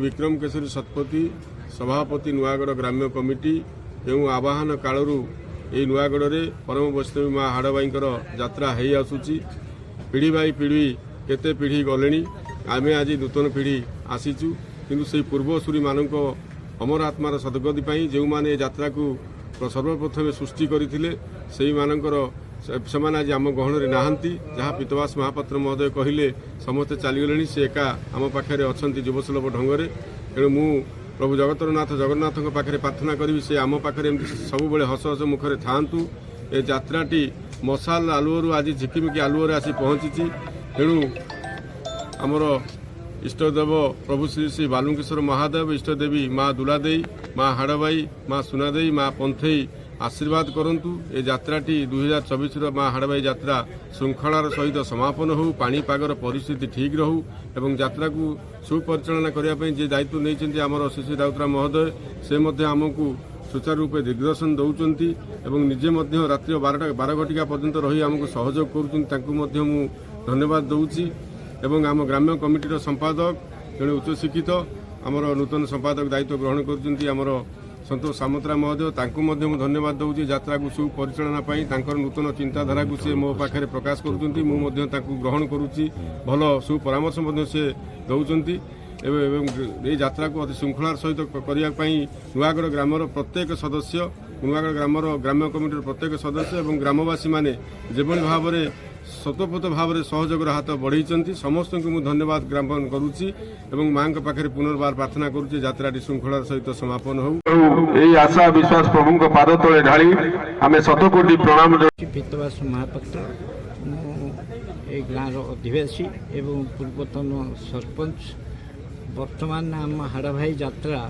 ବିକ୍ରମ କେଶରୀ ଶତପଥୀ, ସଭାପତି, ନୂଆଗଡ଼ ଗ୍ରାମ୍ୟ କମିଟି। ଯେଉଁ ଆବାହନ କାଳରୁ ଏହି ନୂଆଗଡ଼ରେ ପରମ ବୈଷ୍ଣବୀ ମା ହାଡ଼ବାଇଙ୍କର ଯାତ୍ରା ହେଇ ଆସୁଛି, ପିଢ଼ି ବାଇ ପିଢ଼ି କେତେ ପିଢ଼ି ଗଲେଣି। ଆମେ ଆଜି ନୂତନ ପିଢ଼ି ଆସିଛୁ, କିନ୍ତୁ ସେଇ ପୂର୍ବସୂରୀମାନଙ୍କ ଅମର ଆତ୍ମାର ସଦ୍ଗତି ପାଇଁ ଯେଉଁମାନେ ଏ ଯାତ୍ରାକୁ ସର୍ବପ୍ରଥମେ ସୃଷ୍ଟି କରିଥିଲେ, ସେଇମାନଙ୍କର ସେମାନେ ଆଜି ଆମ ଗହଣରେ ନାହାନ୍ତି। ଯାହା ପିତବାସ ମହାପାତ୍ର ମହୋଦୟ କହିଲେ, ସମସ୍ତେ ଚାଲିଗଲେଣି, ସେ ଏକା ଆମ ପାଖରେ ଅଛନ୍ତି ଯୁବସୁଲଭ ଢଙ୍ଗରେ। ତେଣୁ ମୁଁ ପ୍ରଭୁ ଜଗତର ନାଥ ଜଗନ୍ନାଥଙ୍କ ପାଖରେ ପ୍ରାର୍ଥନା କରିବି, ସେ ଆମ ପାଖରେ ଏମିତି ସବୁବେଳେ ହସ ହସ ମୁଖରେ ଥାଆନ୍ତୁ। ଏ ଯାତ୍ରାଟି ମଶାଲ ଆଲୁଅରୁ ଆଜି ଝିକିମିକି ଆଲୁଅରେ ଆସି ପହଞ୍ଚିଛି। ତେଣୁ ଆମର ଇଷ୍ଟଦେବ ପ୍ରଭୁ ଶ୍ରୀ ଶ୍ରୀ ବାଲୁଙ୍କେଶ୍ୱର ମହାଦେବ, ଇଷ୍ଟଦେବୀ ମା ଦୁଲାଦେଇ, ମା ହାଡ଼ବାଇ, ମା ସୁନାଦେଇ, ମା ପନ୍ଥେଇ ଆଶୀର୍ବାଦ କରନ୍ତୁ। ଏ ଯାତ୍ରାଟି 2024ର ମା ହାଡ଼ବାଇ ଯାତ୍ରା ଶୃଙ୍ଖଳାର ସହିତ ସମାପନ ହେଉ, ପାଣିପାଗର ପରିସ୍ଥିତି ଠିକ୍ ରହୁ ଏବଂ ଯାତ୍ରାକୁ ସୁପରିଚାଳନା କରିବା ପାଇଁ ଯିଏ ଦାୟିତ୍ୱ ନେଇଛନ୍ତି, ଆମର ଶ୍ରୀ ରାଉତରା ମହୋଦୟ, ସେ ମଧ୍ୟ ଆମକୁ ସୁଚାରୁ ରୂପେ ଦିଗ୍ଦର୍ଶନ ଦେଉଛନ୍ତି ଏବଂ ନିଜେ ମଧ୍ୟ ରାତ୍ରି 12ଟା 12 ଘଟିକା ପର୍ଯ୍ୟନ୍ତ ରହି ଆମକୁ ସହଯୋଗ କରୁଛନ୍ତି। ତାଙ୍କୁ ମଧ୍ୟ ମୁଁ ଧନ୍ୟବାଦ ଦେଉଛି। ଏବଂ ଆମ ଗ୍ରାମ୍ୟ କମିଟିର ସମ୍ପାଦକ ଜଣେ ଉଚ୍ଚଶିକ୍ଷିତ, ଆମର ନୂତନ ସମ୍ପାଦକ ଦାୟିତ୍ୱ ଗ୍ରହଣ କରୁଛନ୍ତି ଆମର ସନ୍ତୋଷ ସାମନ୍ତରା ମହୋଦୟ, ତାଙ୍କୁ ମଧ୍ୟ ମୁଁ ଧନ୍ୟବାଦ ଦେଉଛି। ଯାତ୍ରାକୁ ସୁପରିଚାଳନା ପାଇଁ ତାଙ୍କର ନୂତନ ଚିନ୍ତାଧାରାକୁ ସେ ମୋ ପାଖରେ ପ୍ରକାଶ କରୁଛନ୍ତି, ମୁଁ ମଧ୍ୟ ତାକୁ ଗ୍ରହଣ କରୁଛି। ଭଲ ସୁପରାମର୍ଶ ମଧ୍ୟ ସେ ଦେଉଛନ୍ତି। ଏବଂ ଏହି ଯାତ୍ରାକୁ ଅତି ଶୃଙ୍ଖଳାର ସହିତ କରିବା ପାଇଁ ନୂଆଗଡ଼ ଗ୍ରାମର ପ୍ରତ୍ୟେକ ସଦସ୍ୟ, ନୂଆଗଡ଼ ଗ୍ରାମର ଗ୍ରାମ୍ୟ କମିଟିର ପ୍ରତ୍ୟେକ ସଦସ୍ୟ ଏବଂ ଗ୍ରାମବାସୀମାନେ ଯେଭଳି ଭାବରେ ସ୍ୱତଃପ୍ରତ ଭାବରେ ସହଯୋଗର ହାତ ବଢ଼େଇଛନ୍ତି, ସମସ୍ତଙ୍କୁ ମୁଁ ଧନ୍ୟବାଦ ଜ୍ଞାପନ କରୁଛି ଏବଂ ମାଙ୍କ ପାଖରେ ପୁନର୍ବାର ପ୍ରାର୍ଥନା କରୁଛି, ଯାତ୍ରାଟି ଶୃଙ୍ଖଳାର ସହିତ ସମାପନ ହେଉ। ଏଇ ଆଶା ବିଶ୍ୱାସ ପ୍ରଭୁଙ୍କ ପାଦ ତଳେ ଢାଳି ଆମେ ଶତକୋଟି ପ୍ରଣାମ ପିତବାସ ମହାପାତ୍ର। ମୁଁ ଏଇ ଗାଁର ଅଧିବାସୀ ଏବଂ ପୂର୍ବତନ ସରପଞ୍ଚ। ବର୍ତ୍ତମାନ ଆମ ହାଡ଼ଭାଇ ଯାତ୍ରା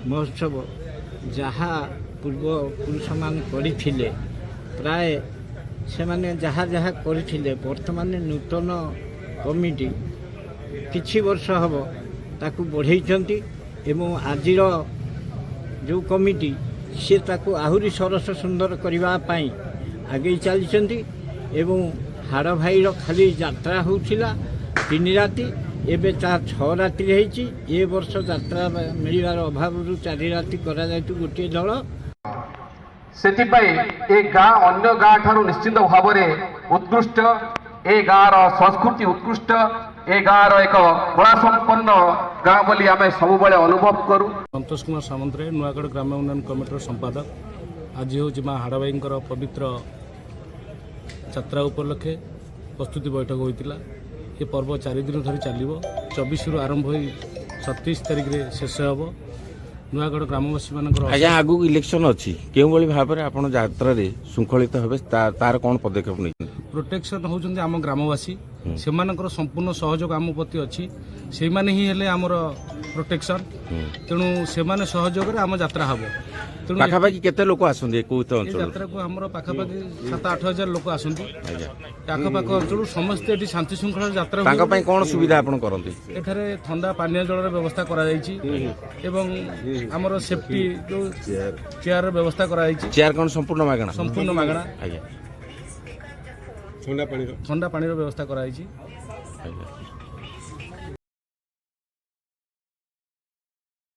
ମହୋତ୍ସବ ଯାହା ପୂର୍ବପୁରୁଷମାନେ କରିଥିଲେ, ପ୍ରାୟ ସେମାନେ ଯାହା ଯାହା କରିଥିଲେ, ବର୍ତ୍ତମାନ ନୂତନ କମିଟି କିଛି ବର୍ଷ ହେବ ତାକୁ ବଢ଼େଇଛନ୍ତି ଏବଂ ଆଜିର ଯେଉଁ କମିଟି, ସିଏ ତାକୁ ଆହୁରି ସରସ ସୁନ୍ଦର କରିବା ପାଇଁ ଆଗେଇ ଚାଲିଛନ୍ତି। ଏବଂ ହାଡ଼ ଭାଇର ଖାଲି ଯାତ୍ରା ହେଉଥିଲା 3 ରାତି, ଏବେ ତା 6 ରାତିରେ ହେଇଛି। ଏ ବର୍ଷ ଯାତ୍ରା ମିଳିବାର ଅଭାବରୁ 4 ରାତି କରାଯାଇଛି ଗୋଟିଏ ଦଳ। ସେଥିପାଇଁ ଏ ଗାଁ ଅନ୍ୟ ଗାଁ ଠାରୁ ନିଶ୍ଚିତ ଭାବରେ ଉତ୍କୃଷ୍ଟ। ଏ ଗାଁର ସଂସ୍କୃତି ଉତ୍କୃଷ୍ଟ। ଏ ଗାଁର ଏକ କଳା ସମ୍ପନ୍ନ ଗାଁ ବୋଲି ଆମେ ସବୁବେଳେ ଅନୁଭବ କରୁ। ସନ୍ତୋଷ କୁମାର ସାମନ୍ତରାୟ, ନୂଆଗଡ଼ ଗ୍ରାମ୍ୟ ଉନ୍ନୟନ କମିଟିର ସମ୍ପାଦକ। ଆଜି ହେଉଛି ମା ହାଡ଼ବାଇଙ୍କର ପବିତ୍ର ଯାତ୍ରା ଉପଲକ୍ଷେ ପ୍ରସ୍ତୁତି ବୈଠକ ହୋଇଥିଲା। ଏ ପର୍ବ 4 ଦିନ ଧରି ଚାଲିବ। 24ରୁ ଆରମ୍ଭ ହୋଇ 27 ତାରିଖରେ ଶେଷ ହେବ। ନୂଆଗଡ଼ ଗ୍ରାମବାସୀମାନଙ୍କର ଆଜ୍ଞା, ଆଗକୁ ଇଲେକ୍ସନ ଅଛି। କେଉଁଭଳି ଭାବରେ ଆପଣ ଯାତ୍ରାରେ ଶୃଙ୍ଖଳିତ ହେବେ, ତାର କଣ ପଦକ୍ଷେପ ନେଇଛନ୍ତି? ପ୍ରୋଟେକ୍ସନ୍ ହେଉଛନ୍ତି ଆମ ଗ୍ରାମବାସୀ। ସେମାନଙ୍କର ସମ୍ପୂର୍ଣ୍ଣ ସହଯୋଗ ଆମ ପ୍ରତି ଅଛି। ସେଇମାନେ ହିଁ ହେଲେ ଆମର ପ୍ରୋଟେକ୍ସନ୍। ତେଣୁ ସେମାନେ ସହଯୋଗରେ ଆମ ଯାତ୍ରା ହେବ। ତେଣୁ ପାଖାପାଖି କେତେ ଲୋକ ଆସନ୍ତି କୋଉ ଏ ଅଞ୍ଚଳରୁ? ଯାତ୍ରାକୁ ଆମର ପାଖାପାଖି 7-8 ହଜାର ଲୋକ ଆସନ୍ତି ଆଖପାଖ ଅଞ୍ଚଳରୁ। ସମସ୍ତେ ଏଠି ଶାନ୍ତି ଶୃଙ୍ଖଳାରେ ଯାତ୍ରା ହୁଏ। ତାଙ୍କ ପାଇଁ କଣ ସୁବିଧା ଆପଣ କରନ୍ତି? ଏଠାରେ ଥଣ୍ଡା ପାନୀୟ ଜଳର ବ୍ୟବସ୍ଥା କରାଯାଇଛି ଏବଂ ଆମର ସେଫ୍ଟି ଯୋଉ ଚେୟାରର ବ୍ୟବସ୍ଥା କରାଯାଇଛି। ଚେୟାର କଣ ସମ୍ପୂର୍ଣ୍ଣ ମାଗଣା? ସମ୍ପୂର୍ଣ୍ଣ ମାଗଣା। ଆଜ୍ଞା। ଥଣ୍ଡା ପାଣିର ଥଣ୍ଡା ପାଣିର ବ୍ୟବସ୍ଥା କରାଯାଇଛି। ଆଜ୍ଞା।